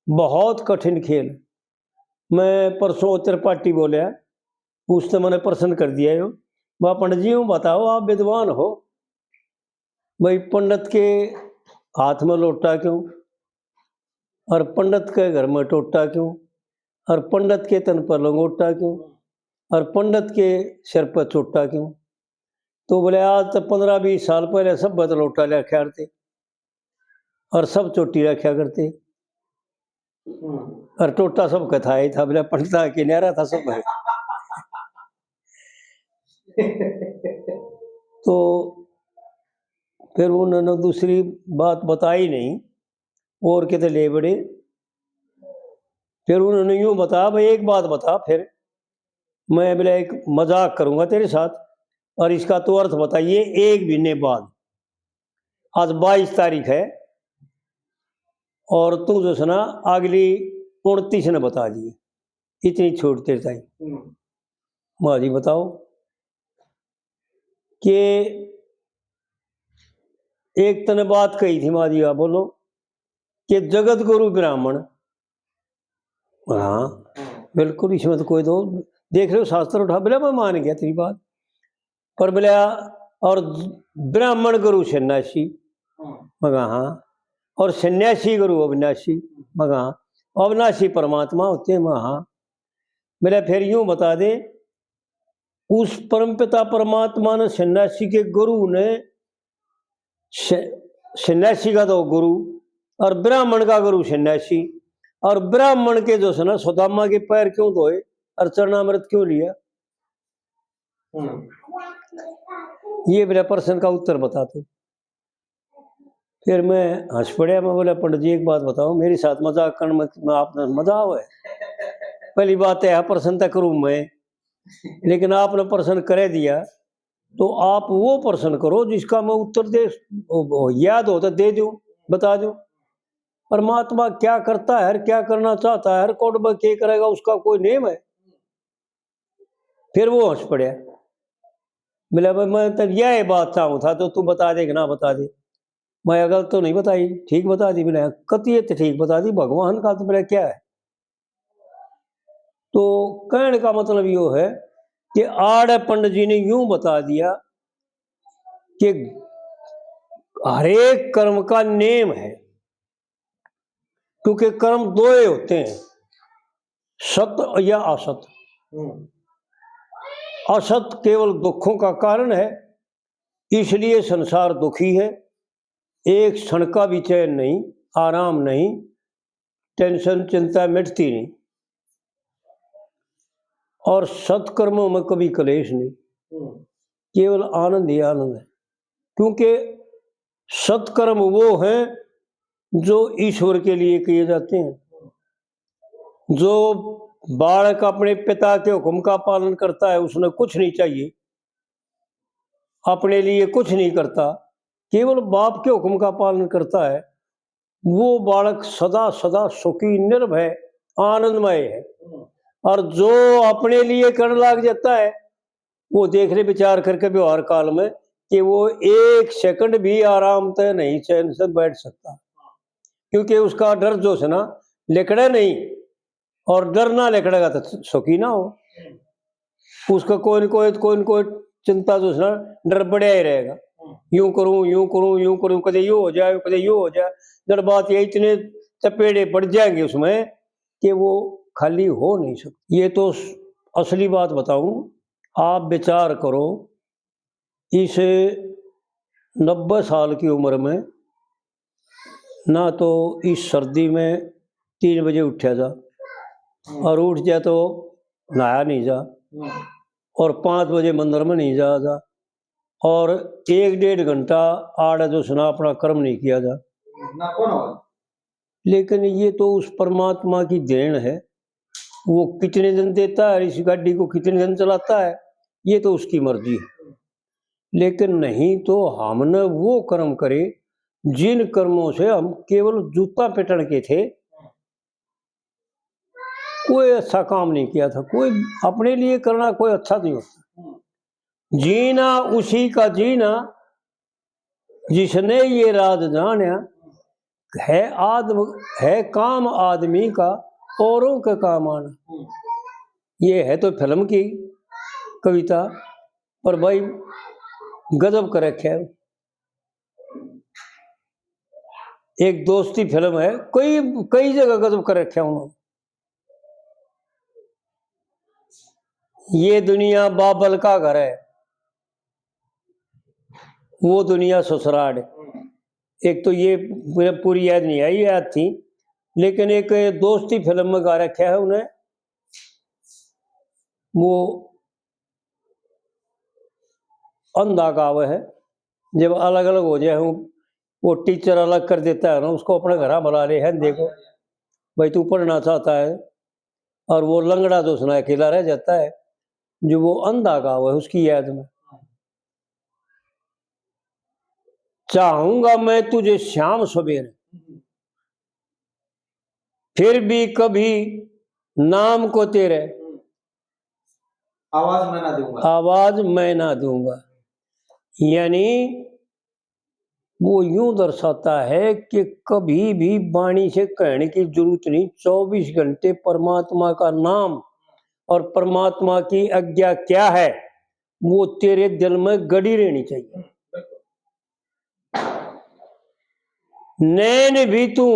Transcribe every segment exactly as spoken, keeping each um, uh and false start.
बहुत कठिन खेल। मैं परसों त्रिपाठी बोलिया, उसने मैंने प्रश्न कर दिया यो, "वाह पंडित जी, यूं बताओ, आप विद्वान हो, भाई, पंडित के हाथ में लोटा क्यों, और पंडित के घर में टोटा क्यों, और पंडित के तन पर लंगोटा क्यों, और पंडित के सिर पर चोटा क्यों?" तो बोले, "आज तो पन्द्रह बीस साल पहले सब तो लोटा रखा करते और सब चोटी रखा करते, और टोटा सब का था ही था, बोले, पंडिता के न्यारा था सब है।" तो फिर उन्होंने दूसरी बात बताई नहीं, और किते ले बड़े। फिर उन्होंने यूं बताया, "भाई, एक बात बता, फिर मैं, बोले, एक मजाक करूंगा तेरे साथ, और इसका तो अर्थ बताइए एक महीने बाद। आज बाईस तारीख है, और तू जो है ना, अगली उनतीस ने बता दिए, इतनी छूट तेरे ताई।" हम्म। माँ जी बताओ कि एक तने बात कही थी, माँ जी आप बोलो, कि जगत गुरु ब्राह्मण। हाँ, बिल्कुल, इसमें तो कोई दो, देख रहे हो, शास्त्र उठा, बोला, "मैं मान गया तेरी बात।" पर बोला, "और ब्राह्मण गुरु सन्यासी?" हम्म। मगा, "हाँ।" "और सन्यासी गुरु अविनाशी?" मगा, "हाँ।" "अविनाशी परमात्मा होते हैं?" मगा, "हाँ।" बोला, "फिर यूं बता दे, उस परमपिता परमात्मा ने सन्यासी के गुरु ने स-, सन्यासी का तो गुरु और ब्राह्मण का गुरु सन्यासी, और ब्राह्मण के जो है ना, सुदामा के पैर क्यों धोए और चरणामृत क्यों लिया?" हम्म। "ये मेरा प्रश्न का उत्तर बता तू।" फिर मैं हंस पड़ा, मैं बोला, "पंडित जी, एक बात बताओ, मेरे साथ मजाक करने में, में आपने मजा आवे? पहली बात तो यह प्रश्न तो करूँ मैं, लेकिन आपने प्रश्न करे दिया, तो आप वो प्रश्न करो जिसका मैं उत्तर दे, वो, वो याद हो तो दे दूं, बता दूं। परमात्मा क्या करता है, क्या करना चाहता है, कौन में क्या करेगा, उसका कोई नेम है?" फिर वो हंस पड़ा। बोला, "भाई, मैं तो यह बात चाहूँ था, तो तू बता दे कि ना बता दे।" मैं, "गलत तो नहीं बताई, ठीक बता दी।" मैंने, "कतियत ठीक बता दी, भगवान का तो मेरा क्या है?" तो कहने का मतलब यो है कि आड़े पंडित जी ने यूं बता दिया कि हरेक कर्म का नेम है, क्योंकि कर्म दो ही होते हैं, सत या असत। हम्म। असत केवल दुखों का कारण है, इसलिए संसार दुखी है। एक क्षण का भी चैन नहीं, आराम नहीं, टेंशन, चिंता मिटती नहीं। और सत्कर्मों में कभी कलेश नहीं, हम्म। केवल आनंद ही आनंद है, क्योंकि सत्कर्म वो हैं जो ईश्वर के लिए किए जाते हैं। जो बालक अपने पिता के हुक्म का पालन करता है, उसने कुछ नहीं चाहिए, अपने लिए कुछ नहीं करता, केवल बाप के हुक्म का पालन करता है, वो बालक सदा सदा सुखी, निर्भय, आनंदमय है। और जो अपने लिए करने लाग जाता है, वो देख ले विचार करके व्यवहार काल में कि वो एक सेकंड भी आराम से नहीं, चैन से बैठ सकता, क्योंकि उसका डर जो है ना, लिकड़े नहीं, और डर ना लिकड़ेगा तो सुखी ना हो। उसका कोई न कोई, कोई न कोई चिंता जो है ना, डर बढ़िया ही रहेगा। यूं करूं, यूं करूं, यूं करूं, कदे यो हो जाए, कदे यो हो जाए। जब बात ये इतने चपेड़े पड़ जाएंगे उसमें कि वो खाली हो नहीं सकती। ये तो असली बात बताऊं, आप विचार करो, इस नब्बे साल की उम्र में ना तो इस सर्दी में तीन बजे उठा जा, हम्म। और उठ जा तो नहाया नहीं जा, हम्म। और पाँच बजे मंदिर में नहीं जा जा, और एक डेढ़ घंटा आड़े जो सुना अपना कर्म नहीं किया जा। ना कौन हो? लेकिन ये तो उस परमात्मा की देन है, वो कितने दिन देता है, इस गाड़ी को कितने दिन चलाता है, ये तो उसकी मर्जी है। लेकिन नहीं तो हमने वो कर्म करे जिन कर्मों से हम केवल जूता पिटण के थे, कोई अच्छा काम नहीं किया था, कोई अपने लिए करना कोई अच्छा नहीं होता। जीना उसी का जीना जिसने ये राज जाण्या, है आदम, है काम आदमी का औरों के काम आना। ये है तो फिल्म की कविता, पर भाई गजब कर रखे है। एक दोस्ती फिल्म है, कई, कई जगह गजब कर रखे हैं उन्होंने। ये दुनिया बाबल का घर है, वो दुनिया ससुराल। एक तो ये मुझे पूरी याद नहीं आई, याद थी, लेकिन एक दोस्ती फिल्म में गा रखा है उन्हें, वो अंधा गावे है, जब अलग अलग हो जाए हूँ, वो टीचर अलग कर देता है ना, उसको अपने घर बुला ले है, देखो भाई तू पढ़ना चाहता है, और वो लंगड़ा जो उसने अकेला रह जाता है, जो वो अंधा गावे है उसकी याद में। चाहूंगा मैं तुझे शाम सवेरे, फिर भी कभी नाम को तेरे आवाज मैं ना दूंगा। आवाज मैं ना दूंगा। यानी वो यूं दर्शाता है कि कभी भी वाणी से कहने की जरूरत नहीं, चौबीस घंटे परमात्मा का नाम और परमात्मा की आज्ञा क्या है, वो तेरे दिल में गड़ी रहनी चाहिए। नैन भी तू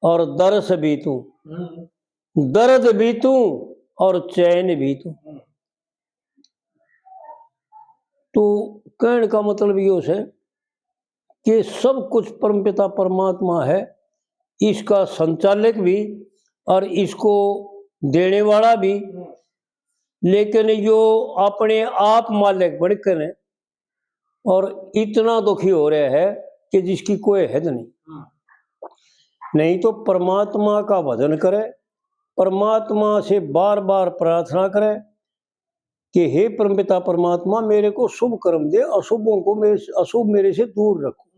और दर्श भी तू, हम्म। दर्द भी तू और चैन भी तू। हम्म। तो कहने का मतलब यो है कि सब कुछ परमपिता परमात्मा है, इसका संचालक भी और इसको देने वाला भी, हम्म। लेकिन यो अपने आप मालिक बनकर और इतना दुखी हो रहा है कि जिसकी कोई हद नहीं। हाँ। नहीं तो परमात्मा का भजन करे, परमात्मा से बार बार प्रार्थना करे कि हे परमपिता परमात्मा, मेरे को शुभ कर्म दे, अशुभों को मेरे, अशुभ मेरे से दूर रखो।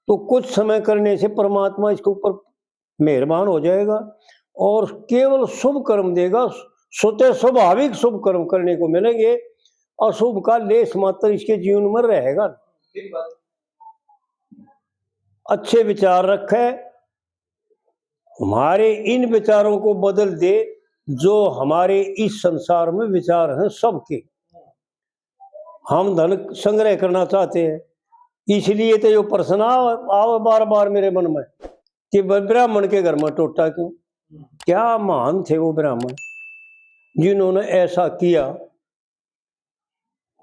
तो कुछ समय करने से परमात्मा इसके ऊपर मेहरबान हो जाएगा और केवल शुभ कर्म देगा। स्वतः स्वाभाविक शुभ कर्म करने को मिलेंगे, अशुभ का लेश मात्र इसके जीवन में रहेगा। अच्छे विचार रखे, हमारे इन विचारों को बदल दे, जो हमारे इस संसार में विचार हैं सबके। हम धन संग्रह करना चाहते हैं, इसलिए तो यो प्रश्न आवे, आवे बार बार मेरे मन में कि ब-, ब्राह्मण के घर में टोटा क्यों? क्या महान थे वो ब्राह्मण जिन्होंने ऐसा किया?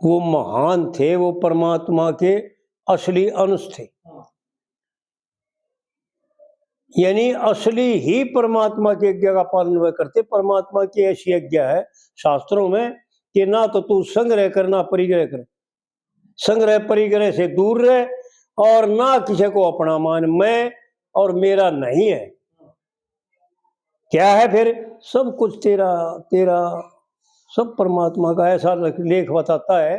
वो महान थे, वो परमात्मा के असली अंश थे। यानी असली ही परमात्मा की आज्ञा का पालन वह करते। परमात्मा की ऐसी आज्ञा है शास्त्रों में कि ना तो तू संग्रह कर, ना परिग्रह कर। संग्रह परिग्रह से दूर रह और ना किसी को अपना मान। मैं और मेरा नहीं है। क्या है फिर? सब कुछ तेरा, तेरा, सब परमात्मा का। ऐसा लेख बताता है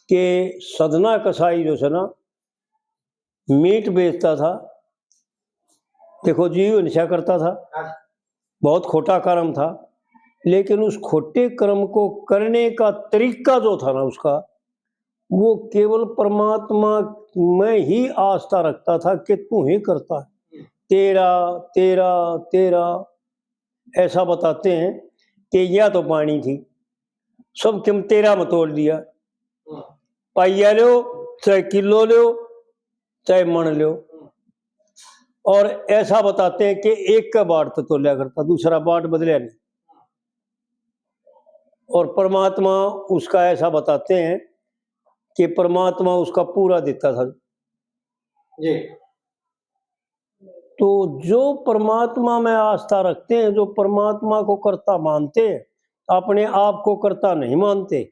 कि सदना कसाई जो है ना, मीट बेचता था, देखो, जीव हिंसा करता था, बहुत खोटा कर्म था, लेकिन उस खोटे कर्म को करने का तरीका जो था ना उसका, वो केवल परमात्मा में ही आस्था रखता था कि तू ही करता है। तेरा, तेरा, तेरा, ऐसा बताते हैं कि यह तो पानी थी, सब किम तेरा में तोल दिया। पाइया लो, चाहे किलो लो, चाहे मण लो। और ऐसा बताते हैं कि एक का बाट तो तोल्या करता, दूसरा बाट बदलिया नहीं। और परमात्मा उसका ऐसा बताते हैं कि परमात्मा उसका पूरा देता था। जी। तो जो परमात्मा में आस्था रखते हैं, जो परमात्मा को कर्ता मानते हैं, अपने आप को कर्ता नहीं मानते,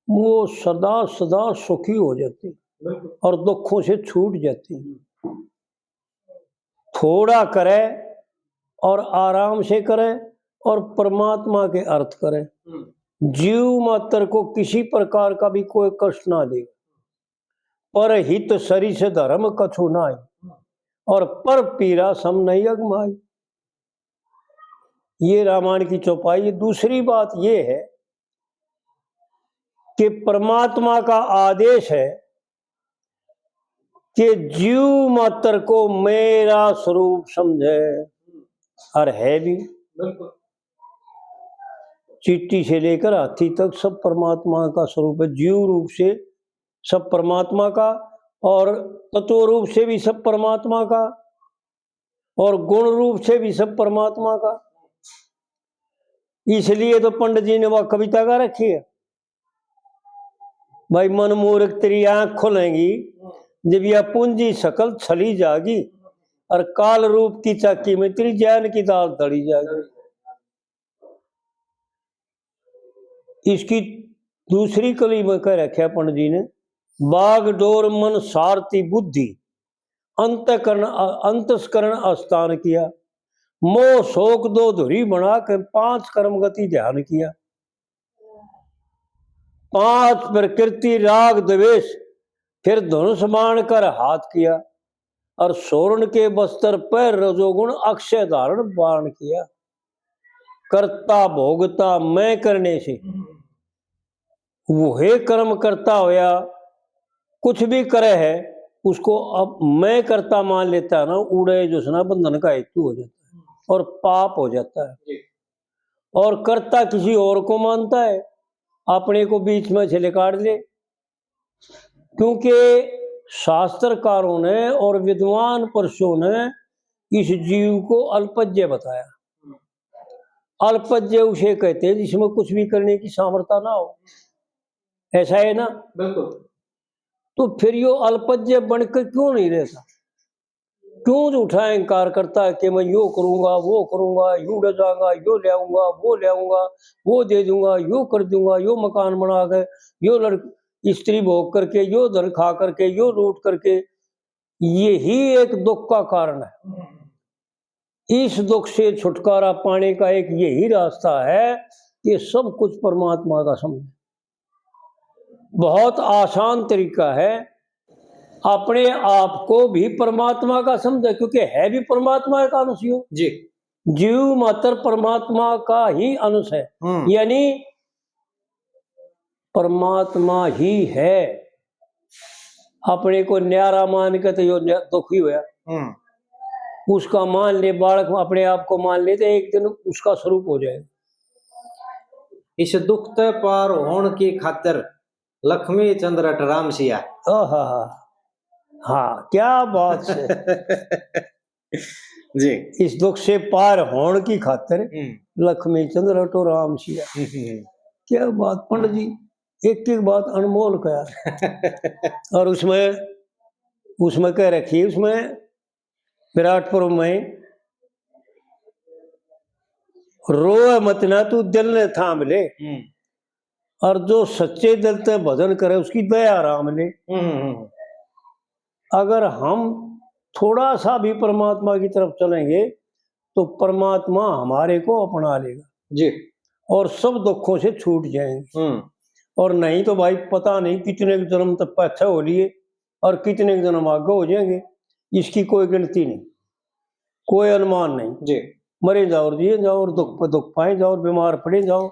वो सदा सदा सुखी हो जाते हैं। बिल्कुल। और दुखों से छूट जाते हैं। थोड़ा करे और आराम से करे और परमात्मा के अर्थ करे। हम्म। जीव मात्र को किसी प्रकार का भी कोई कष्ट ना दे। पर हित सरिस धर्म कछु नाई, और पर पीरा सम नहीं अगमाई। ये रामायण की चौपाई। दूसरी बात ये है कि परमात्मा का आदेश है कि जीव मात्र को मेरा स्वरूप समझे, और है भी। बिल्कुल। चींटी से लेकर हाथी तक सब परमात्मा का स्वरूप है। जीव रूप से सब परमात्मा का, और तत्व रूप से भी सब परमात्मा का, और गुण रूप से भी सब परमात्मा का। इसलिए तो पंडित जी ने वह कविता गा रखी है, भाई, मन मूर्ख तेरी आंख खुलेगी, जब यह पूंजी सकल छली जागी, और काल रूप की चाकी में तेरी ज्ञान की दाल दली जागी। इसकी दूसरी कली में कह रखा पंडित जी ने, बागडोर मन सारथी बुद्धि, अंतकरण, अंतस्करण अस्थान किया, मोह शोक दो धुरी बना के पांच कर्म गति ध्यान किया, पांच प्रकृति राग द्वेष फिर धनुष बाण कर हाथ किया, और सोरण के वस्त्र पर रजोगुण अक्षय धारण बाण किया। कर्ता भोगता मैं करने से, वह कर्म करता होया कुछ भी करे है, उसको अब मैं करता मान लेता है ना, उड़े जो है ना बंधन का हेतु हो जाता है और पाप हो जाता है। जी। और कर्ता किसी और को मानता है, अपने को बीच में से निकाल ले, क्योंकि शास्त्रकारों ने और विद्वान पुरुषों ने इस जीव को अल्पज्ञ बताया। अल्पज्ञ उसे कहते हैं जिसमें कुछ भी करने की सामर्थ्य ना हो, ऐसा है ना? बिल्कुल। तो फिर यो अल्पज्ञ बनकर क्यों नहीं रहता? क्यों झूठा अहंकार करता है कि मैं यो करूंगा, वो करूंगा, यू ले जाऊंगा, यो ले आऊंगा, वो ले आऊंगा, वो दे दूंगा, यो कर दूंगा, यो मकान बना के, यो लड़-, स्त्री भोग करके, यो धन खा करके, यो लूट करके, यही एक दुख का कारण है। इस दुख से छुटकारा पाने का एक यही रास्ता है कि सब कुछ परमात्मा का समझे। बहुत आसान तरीका है, अपने आप को भी परमात्मा का समझे, क्योंकि है भी परमात्मा का अंश यो। जी। जीव मात्र परमात्मा का ही अंश है। हम्म। यानी परमात्मा ही है। अपने को न्यारा मान के तो यो न्या-, दुखी होया। हम्म। उसका मान ले, बालक अपने आप को मान ले, तो एक दिन उसका स्वरूप हो जाएगा। इस दुख ते पार होण की खातिर लक्ष्मी चंद्र अट राम सिया। आहा हा। हाँ, क्या बात है। जी। इस दुख से पार होण की खातिर हम्म। लक्ष्मी चंद्र अटो राम सिया। हम्म, हम्म, हम्म। क्या बात पंडित जी, एक एक बात अनमोल कहा। और उसमें, उसमें कह रखी है, उसमें विराट पर्व में, रोए मत ना तू दिल ने थाम ले, हम्म। और जो सच्चे दिल ते भजन करे उसकी दया राम ले। हम्म, हम्म, हम्म। अगर हम थोड़ा सा भी परमात्मा की तरफ चलेंगे तो परमात्मा हमारे को अपना लेगा। जी। और सब दुखों से छूट जाएंगे। हम्म। और नहीं तो भाई पता नहीं कितने जन्म तक पाछे हो लिए और कितने जन्म आगे हो जाएंगे, इसकी कोई गिनती नहीं, कोई अनुमान नहीं। जी। मरे जाओ और जिए जाओ और दुख पर दुख पाए जाओ और बीमार पड़े जाओ